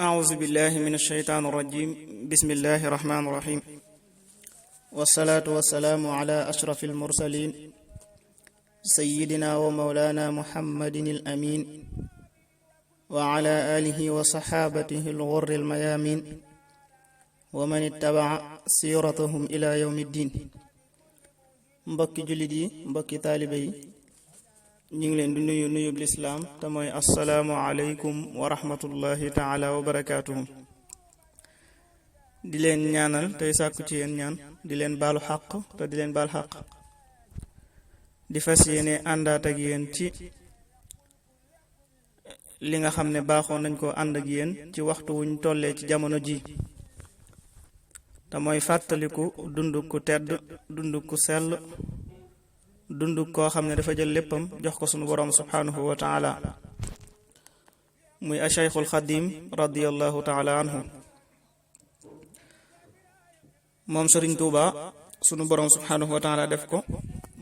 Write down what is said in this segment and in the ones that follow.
أعوذ بالله من الشيطان الرجيم بسم الله الرحمن الرحيم والصلاة والسلام على أشرف المرسلين سيدنا ومولانا محمد الأمين وعلى آله وصحابته الغر الميامين ومن اتبع سيرتهم إلى يوم الدين mbokki jullit yi mbokki taalibe yi ñu ngi leen di nuyu nuyub lislaam te mooy assalaamu aleykum wa rahmatullahi taala wa barakaatuhu di leen ñaanal tey sàkku ci yéen ñaan di leen baalu xaq te di leen baal xaq di fas yéene àndaat ak yéen ci li nga xam ne baaxoon nañ ko ànd ak yéen ci waxtu wuñ tollee ci jamono ji te mooy fàttaliku dund ku tedd dund ku sell dund koo xam ne dafa jël léppam jox ko sunu boroom subhaanahu wa taala muy ashaykhul xadim radiallahu taala anhu moom Sëriñ Tuuba sunu boroom subhaanahu wa taala def ko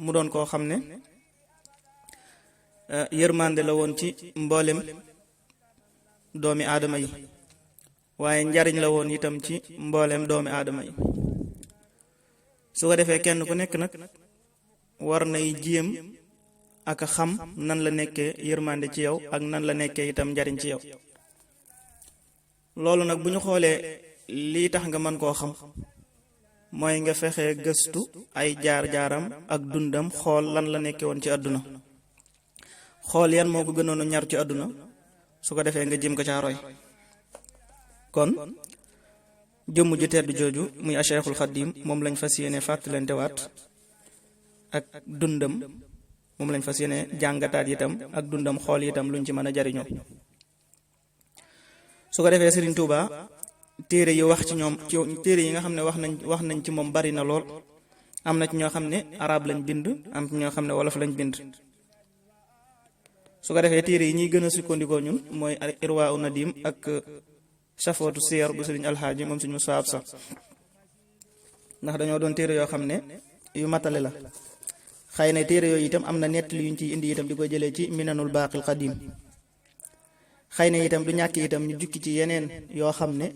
mu doon koo xam ne yërmande la woon ci mboolem doomi aadama yi waaye njariñ la woon itam ci mboolem doomi aadama yi su ko defee kenn ku nekk nag war nay jéem ak a xam nan la nekkee yërmande ci yow ak nan la nekkee itam njariñ ci yow loolu nag bu ñu xoolee lii tax nga mën koo xam mooy nga fexe gëstu ay jaar-jaaram ak dundam xool lan la nekkee woon ci àdduna xool yan moo ko gënoon a ñar ci àdduna su ko defee nga jéem ko caa roy kon jëmm ju tedd jooju muy Cheikhul Xadim moom lañ fas yéene fàttalantewaat ak dundam moom lañ fas yéene jàngataat itam ak dundam xool itam luñ ci mën a jariñoo su ko defee Serigne Touba téere yi wax ci ñoom ci téere yi nga xam ne wax nañ ci moom bari na lool am na ci ñoo xam ne arab lañ bind am ci ñoo xam ne wolof lañ bind su ko defee téere yi ñuy gën a sukkandikoo ñun mooy Irwa u Nadim ak safootu siyar bu Sëriñ Alxaaji moom suñu saab sax ndax dañoo doon téere yoo xam ne yu matale la xëy na téere yooyu itam am na nettali yuñ ciy indi itam di ko jëlee ci minanul baaqil qadim xëy na itam du ñàkk itam ñu jukki ci yeneen yoo xam ne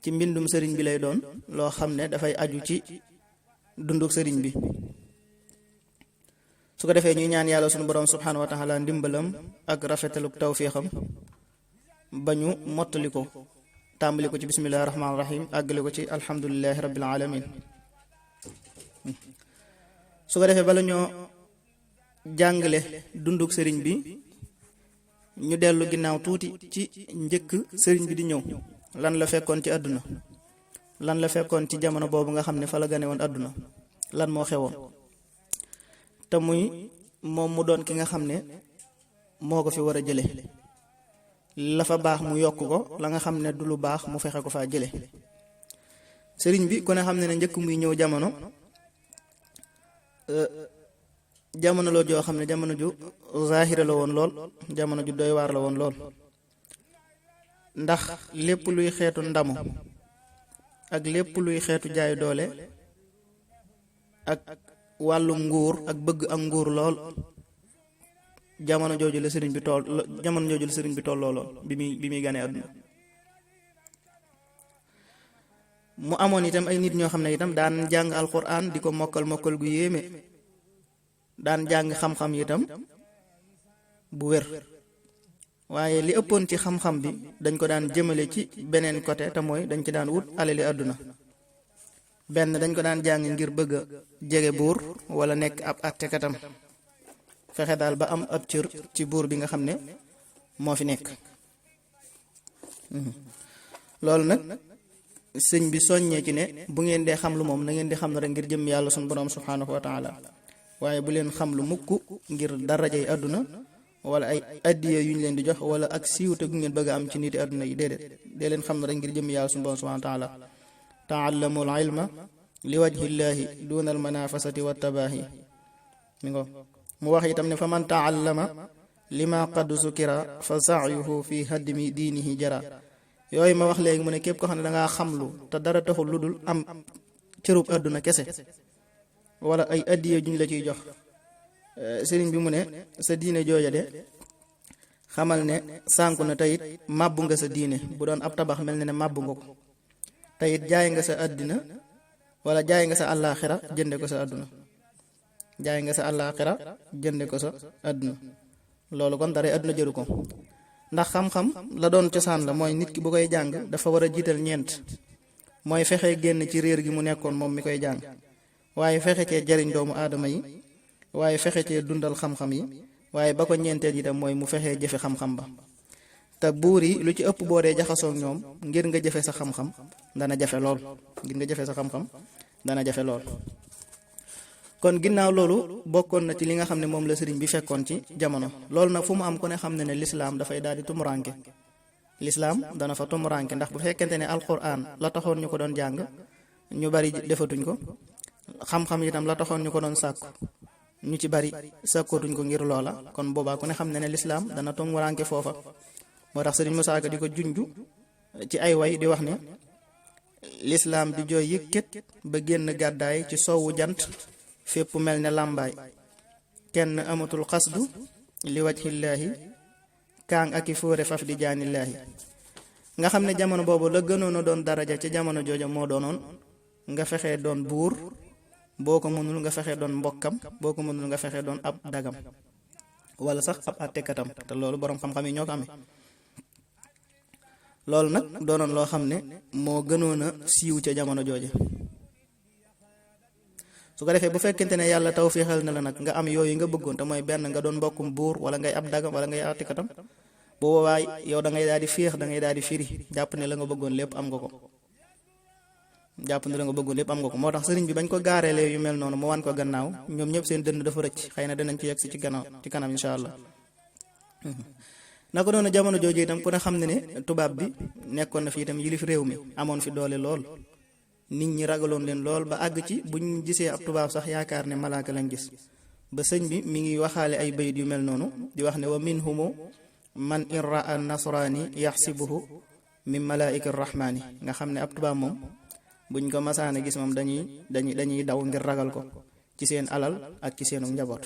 ci mbindum sëriñ bi lay doon loo xam ne dafay aju ci dunduk sëriñ bi su ko defee ñuy ñaan yàlla suñu borom subhaanahu wa taala ndimbalam ak rafetaluk tawfiixam ba ñu mottali ko tàmbali ko ci bismillahi rahmaani rahim àggale ko ci alhamdulilahi rabbil alamin su ko defee bala ñoo jàngale dunduk sëriñ bi ñu dellu ginnaaw tuuti ci njëkk sëriñ bi di ñëw lan la fekkoon ci àdduna lan la fekkoon ci jamono boobu nga xam ne fa la gane woon àdduna lan moo xewoon te muy moom mu doon ki nga xam ne moo ko fi war a jële la fa baax mu yokk ko la nga xam ne du lu baax mu fexe ko faa jële sëriñ bi ku ne xam ne ne njëkk muy ñëw jamono loo joo xam ne jamono ju zaahira la woon lool jamono ju doy waar la woon lool ndax lépp luy xeetu ndamu ak lépp luy xeetu jaay doole ak wàllu nguur ak bëgg ak nguur lool jamono jooju la sëriñ bi tolloo lool bi muy ganee àdduna mu amoon itam ay nit ñoo xam ne itam daan jàng alquran di ko mokkal gu yéeme daan jàng xam-xam itam bu wér waaye li ëppoon ci xam-xam bi dañ ko daan jëmale ci beneen côté te mooy dañ ci daan wut alali àdduna benn dañ ko daan jàng ngir bëgg a jege buur wala nekk ab attekatam fexe daal ba am ab cër ci buur bi nga xam ne moo fi nekk loolu nag sëñ bi soññee ci ne bu ngeen dee xam lu moom na ngeen di xam ne rek ngir jëm yàlla suñu borom subhaanahu wa taala waaye bu leen xam lu mukk ngir darajay àdduna wala ay addiye yu ñu leen di jox wala ak siiwte gu ngeen bëgg a am ci niti àdduna yi déedéet dee leen xam ne rek ngir jëm yàlla suñu borom subhaanahu wa taala taallamul ilma li wajhillahi duna al manafasati wa tabahi mi ngo mu wax itam ne fa man taallama lima qad sukira fa saayuhu fi hadmi diinihi jara yooyu ma wax léegi mu ne képp ko xam ne dangaa xamlu te dara taxul lu dul am cërub àdduna kese wala ay addiye juñ la ciy jox sëriñ bi mu ne sa diine jooja de xamal ne sànku na teyit màbbu nga sa diine. bu doon ab tabax mel ne màbbu nga ko. teyit jaay nga sa àddina wala jaay nga sa àllaaxira jënde ko sa àdduna. jaay nga sa àllaaxira jënde ko sa àdduna. loolu kon dara àdduna jëru ko. ndax xam-xam la doon cosaan la mooy nit ki bu koy jàng dafa war a jiital ñeent. mooy fexe génn ci réer gi mu nekkoon moom mi koy jàng, waaye fexe cee jariñ doomu aadama yi, waaye fexe cee dundal xam-xam yi, waaye ba ko ñeenteel itam mooy mu fexee jëfe xam-xam ba. te buur yi lu ci ëpp boo dee jaxasoog ñoom ngir nga jëfe sa xam-xam dana jafe lool. ngir nga jëfe sa xam-xam dana jafe lool. kon ginnaaw loolu bokkoon na ci li nga xam ne moom la sëriñ bi fekkoon ci jamono. loolu nag fu mu am ku ne xam ne ne lislaam dafay daal di tumuranke. lislaam dana fa tumuranke ndax bu fekkente ne alquran la taxoon ñu ko doon jàng ñu bari defatuñ ko. xam-xam itam la taxoon ñu ko doon sàkku ñu ci bari sàkkootuñ ko ngir loola. kon boobaa ku ne xam ne ne lislaam dana tumuranke foofa. moo tax sëriñ Musaa Ka di ko junju ci ay way di wax ne lislaam di jooy yëkkat ba génn gàddaay ci sowwu jant, fépp mel ne làmbaay, kenn amatul xasdu li wajhillaahi, kaang ak i fóore faf di jaanillaahi. nga xam ne jamono boobu la gënoon a doon daraja ci jamono jooja moo doonoon nga fexee doon buur, boo ko mënul nga fexee doon mbokkam, boo ko mënul nga fexee doon ab dagam wala sax ab àttekatam. te loolu boroom xam-xam yi ñoo ko amee. loolu nag doonoon loo xam ne moo gënoon a siiw ca jamono jooja. su ko defee bu fekkente ne yàlla tawféexal na la nag nga am yooyu nga bëggoon te mooy benn nga doon mbokkum buur wala ngay ab dagam wala ngay àttekatam, bu boobaa yow da ngay daal di féex, da ngay daal di firi jàpp ne la nga bëggoon lépp am nga ko. jàpp ne la nga bëggoon lépp am nga ko. moo tax sëriñ bi bañ ko gaareelee yu mel noonu mu wan ko gannaaw, ñoom ñëpp seen dënd dafa rëcc. xëy na danañ ci yegg si ci gannaaw ci kanam incha allah. naka doon jamono jooju itam ku ne xam ne ne tubaab bi nekkoon na fi itam yilif réew mi, amoon fi doole lool. nit ñi ragaloon leen lool ba àgg ci buñ gisee ab tubaab sax yaakaar ne malaaka lañ gis. ba sëñ bi mi ngi waxaale ay bayit yu mel noonu di wax ne wa minhumu man in raa nasraani yaxsibuhu min malaa'ika rahmaani. nga xam ne ab tubaab moom buñ ko masaane gis moom dañuy daw ngir ragal ko ci seen alal ak ci seenu njaboot.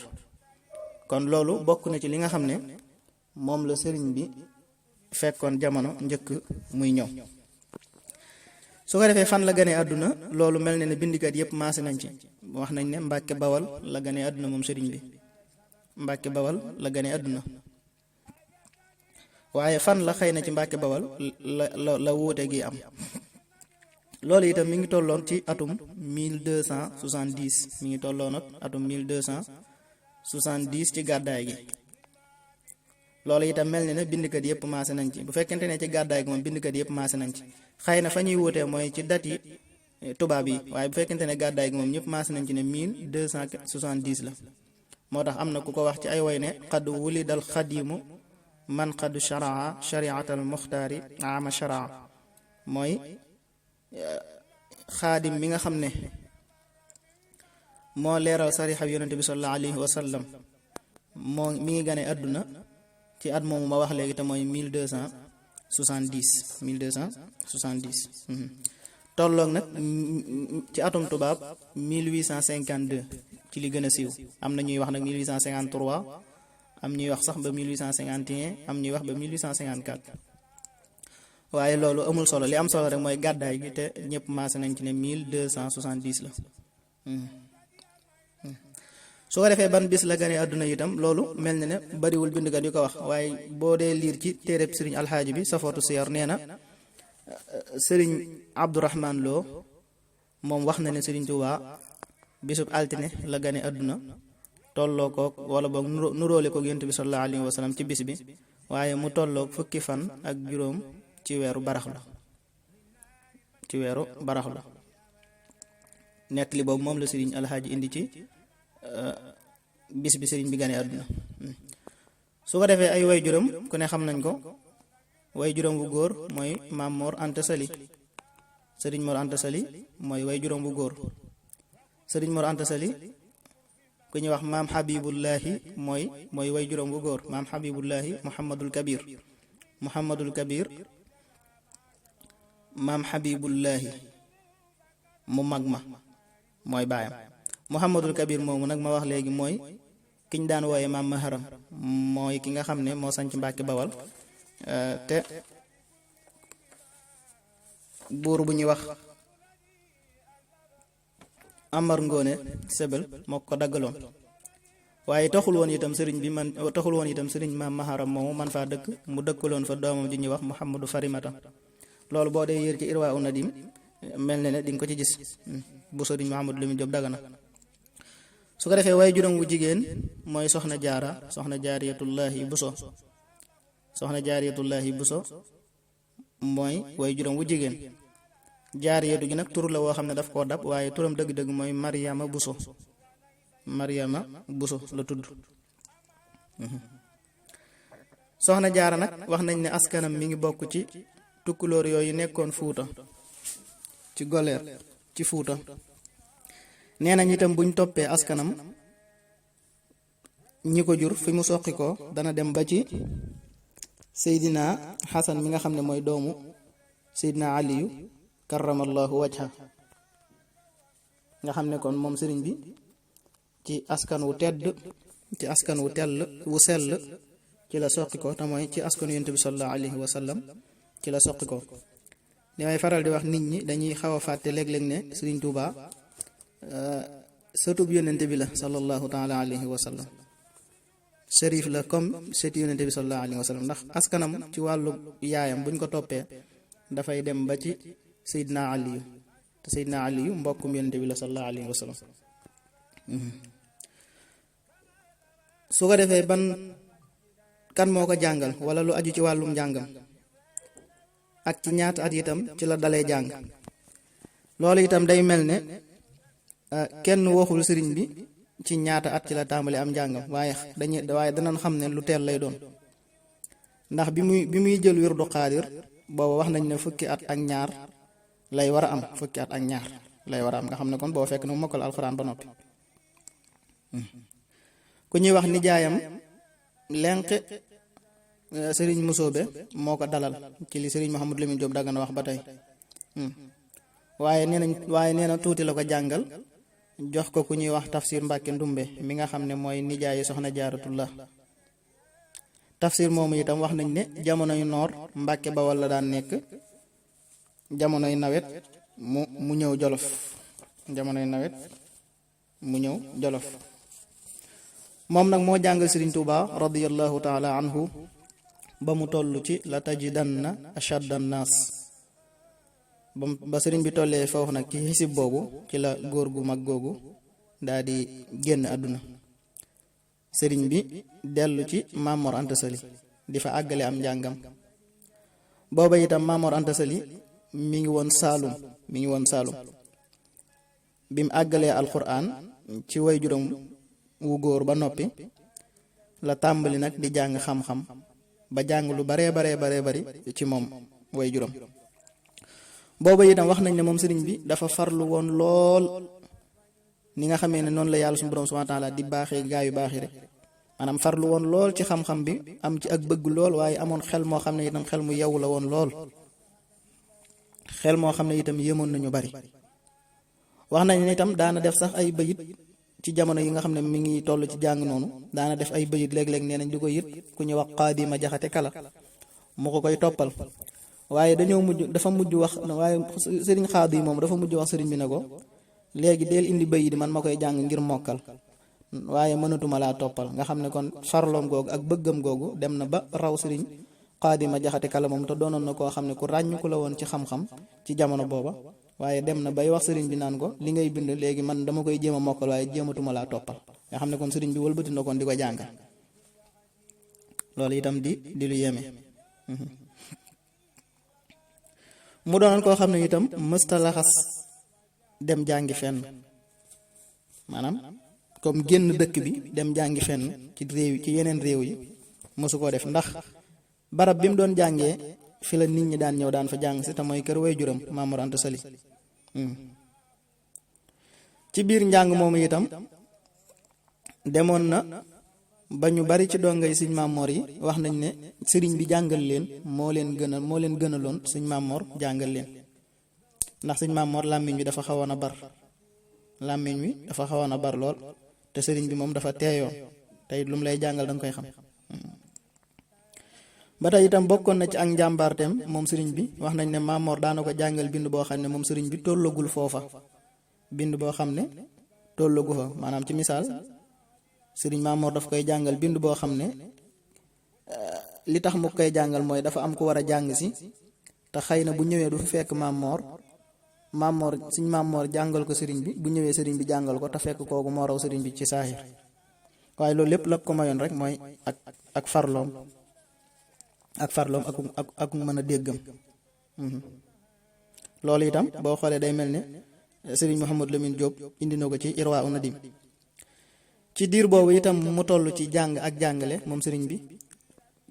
kon loolu bokk na ci li nga xam ne moom la sëriñ bi fekkoon jamono njëkk muy ñëw. su ko defee fan la ganee àdduna, loolu mel ne ne bindikat yëpp maase nañ ci. wax nañ ne Mbàkke Bawal la ganee àdduna moom sëriñ bi. Mbàkke Bawal la ganee àdduna. waaye fan la xëy na ci Mbàkke Bawal la wuute gi am. loolu itam mi ngi tolloon ci atum 1270. mi ngi tolloon ak atum 1270 ci gàddaay gi. loolu itam mel ne ne bindkat yëpp maase nañ ci. bu fekkente ne ci gàddaay gi moom bindkat yëpp maase nañ ci. xëy na fa ñuy wutee mooy ci dat yi tubaab yi, waaye bu fekkente ne gàddaay gi moom ñëpp maase nañ ci ne 1270 la. moo tax am na ku ko wax ci ay way ne xad wulidal xadimu man xad sharaa shariatal muxtaari ama sharaa. mooy xaadim mi nga xam ne moo leeral sarixab yonente bi sallallahu alayhi wa sallam moo mi ngi gane àdduna ci at moomu ma wax léegi te mooy 1270. tolloog nag ci atum tubaab 1852 ci li gën a siiw. am na ñuy wax nag 1853, am ñuy wax sax ba 1851, am ñuy wax ba 1854. waaye loolu amul solo, li am solo rek mooy gàddaay gi te ñëpp maase nañ ci ne 1270 la. su ko defee ban bis la gane àdduna itam loolu mel na ne bariwul bindkat yu ko wax, waaye boo dee liir ci téereb sëriñ alxaaji bi safootu siyar nee na sëriñ Abdourahman Lo moom wax na ne sëriñ Tuubaa bisub altine la gane àdduna, tolloo koog wala boog nuróole koog yonent bi sallallahu alayhi wa sallam ci bis bi, waaye mu tolloog fukki fan ak juróom ci weeru baraxlu. nettali boobu moom la sëriñ alxaaji indi ci bis bi sëriñ bi gane àdduna. su ko defee ay way juróom ku ne xam nañ ko. way juróom bu góor mooy maam Mor Anta Sali. sëriñ Mor Anta Sali mooy way juróom bu góor. sëriñ Mor Anta Sali ku ñuy wax maam Habibullahi mooy way juróom bu góor. maam Habibullahi Muhammadul Kabir maam Habibullahi mu mag ma mooy baayam. Muhammadul Kabir moomu nag ma wax léegi mooy kiñ daan wooye maam Maharam mooy ki nga xam ne moo sanc Mbàkke Bawal te buur bu ñuy wax Amar Ngoone Sebel moo ko daggaloon. waaye taxul woon itam sëriñ maam Maharam moomu man faa dëkk mu dëkkaloon fa doomam ji ñuy wax Muhammadu Farimata. loolu boo dee yër ci Irwa u Nadim mel ne di nga ko ci gis bu sëriñ Muhammadu Lamin Jóob Dagana. su ko defee waaye juróom wu jigéen mooy soxna jaara soxna jaariyatullahi buso soxna jaariyatullahi buso mooy waaye juróom wu jigéen. jaariyatu gi nag tur la woo xam ne daf koo dab waaye turam dëgg-dëgg mooy Mariama Buso la tudd. soxna jaara nag wax nañ ne askanam mi ngi bokk ci tukkulóor yooyu nekkoon Fuuta ci Goleer ci Fuuta. nee nañ itam buñ toppee askanam ñi ko jur fi mu soqi ko dana dem ba ci Seydina Xasan mi nga xam ne mooy doomu Seydina Aliyu karamallahu wajha nga xam ne kon moom sëriñ bi ci askan wu tedd ci askan wu sell ci la soqi ko te mooy ci askanu yonent bi sallallahu alayhi wa sallam ci la soqi ko. li may faral di wax nit ñi dañuy xaw a fàtte léeg-léeg ne sëriñ Tuubaa sëtub yonente bi la sallallahu taala alayhi wa sallam sharif la comme sëti yonente bi sallallahu alayhi wa sallam ndax askanam ci wàllu yaayam buñ ko toppee dafay dem ba ci Seydina Aliyu te Seydina Aliyu mbokkum yonente bi la sallallahu alayhi wa sallam. su ko defee kan moo ko jàngal wala lu aju ci wàllum njàngam ak ci ñaata at itam ci la dalee jàng loolu itam day mel ne kenn waxul sëriñ bi ci ñaata at ci la tàmbali am njàngam waaye danañ xam ne lu teel lay doon ndax bi muy jël wirdu xaadir booba wax nañ ne fukki at ak ñaar lay war a am fukki at ak ñaar lay war a am nga xam ne kon boo fekk na mu mokkal alxuraan ba noppi. ku ñuy wax nijaayam lenq sëriñ Musoobe moo ko dalal ci li sëriñ Muhammadu Lamin Jóob Dagana wax ba tey waaye nee na tuuti la ko jàngal jox ko ku ñuy wax Tafsir Mbàkke Ndumbe mi nga xam ne mooy nijaayi soxna Jaaratullah. Tafsir moomu itam wax nañ ne jamonoy noor Mbàkke Bawal la daan nekk jamonoy nawet mu ñëw Jolof moom nag moo jàngal sëriñ Tuubaa radiyallahu taala anhu ba mu toll ci la tajidanna ashadda naas ba sëriñ bi tollee foofu nag ci xisib boobu ci la góor gu mag googu daa di génn àdduna. sëriñ bi dellu ci Maam Mor Anta Sali di fa àggale am njàngam. booba itam Maam Mor Anta Sali mi ngi woon Saalum bi mu àggalee alquran ci way juróom wu góor ba noppi la tàmbali nag di jàng xam-xam ba jàng lu baree bari ci moom way juróom. booba itam wax nañ ne moom sëriñ bi dafa farlu woon lool ni nga xamee ne noonu la yàlla suñu borom subhanahu wa taala di baaxee gaa yu baax yi rek maanaam farlu woon lool ci xam-xam bi am ci ak bëgg lool waaye amoon xel moo xam ne itam xel mu yewu la woon lool xel moo xam ne itam yéemoon nañu bari. wax nañ ne itam daana def sax ay bëyit ci jamono yi nga xam ne mi ngi toll ci jàng noonu daana def ay bëyit léeg-léeg nee nañ di ko yët ku ñu wax Xaadima Jaxate Kala mu ko koy toppal. waaye dafa mujj wax waaye sëriñ Xaadi moom dafa mujj wax sëriñ bi ne ko léegi deel indi bëy di man ma koy jàng ngir mokkal waaye mënatuma laa toppal nga xam ne kon farloom googu ak bëggam googu dem na ba raw sëriñ Xaadima Jaxate Kala moom te doonoon na koo xam ne ku ràññu la woon ci xam-xam ci jamono booba waaye dem na bay wax sëriñ bi naan ko li ngay bind léegi man dama koy jéem a mokkal waaye jéematuma laa toppal nga xam ne kon sëriñ bi wëlbati na kon di ko jàngal loolu itam di lu yéeme. mu doonoon koo xam ne itam mësta laxas dem jàngi fenn maanaam comme génn dëkk bi dem jàngi fenn ci yeneen réew yi mësu koo def ndax barab bi mu doon jàngee fi la nit ñi daan ñëw daan fa jàng si te mooy kër way juram Maam Mor Anta Sali. ci biir njàng moomu itam demoon na ba ñu bari ci dongay sëñ Maam Mor yi wax nañ ne sëriñ bi jàngal leen moo leen gënaloon sëñ Maam Mor jàngal leen ndax sëñ Maam Mor làmmiñ wi dafa xawoon a bar lool te sëriñ bi moom dafa teeyoon te it lu mu lay jàngal da nga koy xam. ba tey itam bokkoon na ci ak njàmbaarteem moom sëriñ bi wax nañ ne Maam Mor daana ko jàngal bind boo xam ne moom sëriñ bi tollagul foofa bind boo xam ne tollagu fa maanaam ci misaal sëriñ Maam Mor daf koy jàngal bind boo xam ne li tax mu koy jàngal mooy dafa am ku war a jàng si te xëy na bu ñëwee du fi fekk Maam Mor suñ Maam Mor jàngal ko sëriñ bi bu ñëwee sëriñ bi jàngal ko te fekk kooku moo raw sëriñ bi ci saahir waaye loolu lépp la ko mayoon rek mooy ak farloom ak mën a déggam. loolu itam boo xoolee day mel ne sëriñ Mouhamadou Lamine Diop indi na ko ci Irwa u Nadim ci diir boobu itam mu toll ci jàng ak jàngale moom sëriñ bi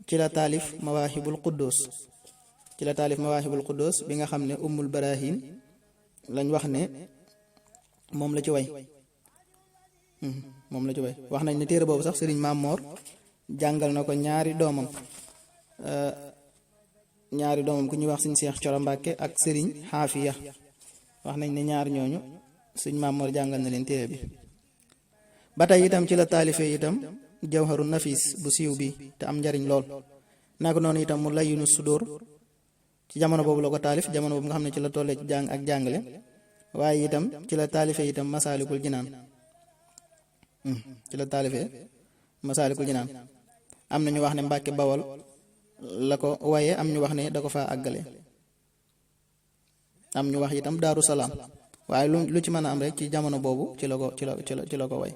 ci la taalif Mawaahibul Quddus bi nga xam ne Ummul Barahin lañ wax ne moom la ci way wax nañ ne téere boobu sax sëriñ Maam Mor jàngal na ko ñaari doomam ku ñuy wax sëriñ Seex Coro Mbàkke ak sëriñ Xaafiya wax nañ ne ñaar ñooñu sëriñ Maam Mor jàngal na leen téere bi. ba tey itam ci la taalifee itam Jawharu Nafis bu siiw bi te am njariñ lool naka noonu itam mu Layyinu Sudóor ci jamono boobu la ko taalif jamono boobu nga xam ne ci la tollee ci jàng ak jàngale waaye itam ci la taalifee itam Masaalikul Jinaan am na ñu wax ne Mbàkke Bawol la ko waye am ñu wax ne da ko faa àggale am ñu wax itam Daaru Salaam waaye lu ci mën a am rek ci jamono boobu ci la ko way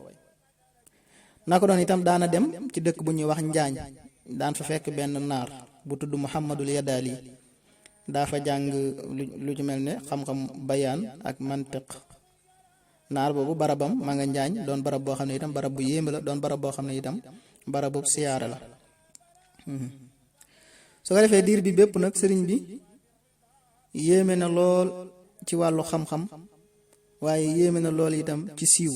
naka doon itam daana dem ci dëkk bu ñuy wax Njaañ daan fa fekk benn naar bu tudd Muhammadul Yadaali daa fa jàng lu ci mel ne xam-xam bayaan ak mantiq naar boobu barabam ma nga Njaañ doon barab boo xam ne itam barab bu yéeme la doon barab boo xam ne itam barabu siyaare la. su ko defee diir bi bépp nag sëriñ bi yéeme na lool ci wàllu xam-xam waaye yéeme na lool itam ci siiw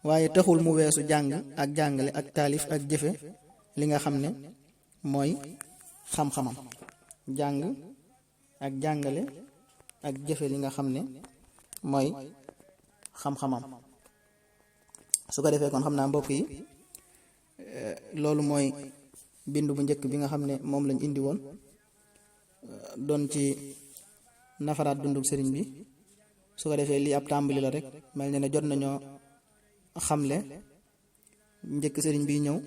waaye taxul mu weesu jàng ak jàngale ak taalif ak jëfe li nga xam ne mooy xam-xamam jàng ak jàngale ak jëfe li nga xam ne mooy xam-xamam. su ko defee kon xam naa mbokk yi loolu mooy bind bu njëkk bi nga xam ne moom lañ indi woon doon ci nafaraat dundug sëriñ bi. su ko defee lii ab tàmbali la rek mel ne jot nañoo xamle njëkk sëriñ bi ñëw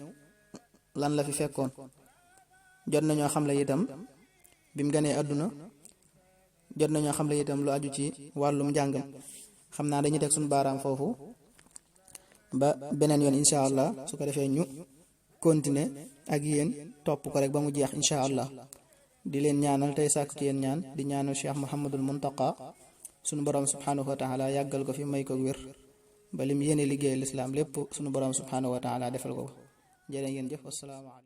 lan la fi fekkoon jot nañoo xamle itam bi mu ganee àdduna jot nañoo xamle itam lu aju ci wàllum njàngam xam naa dañuy teg suñu baaraam foofu ba beneen yoon incha allah su ko defee ñu continuer ak yéen topp ko rek ba mu jeex incha allah di leen ñaanal tey sàkk ci yéen ñaan di ñaanal Cheikh Mouhamadul Muntaqa sunu borom subhanahu wa taala yàggal ko fi may ko wér ba lim yéene liggéey lislaam lépp sunu borom subhanahu wa taala defal ko jërë ngeen jëf. wasalaamaaleykum.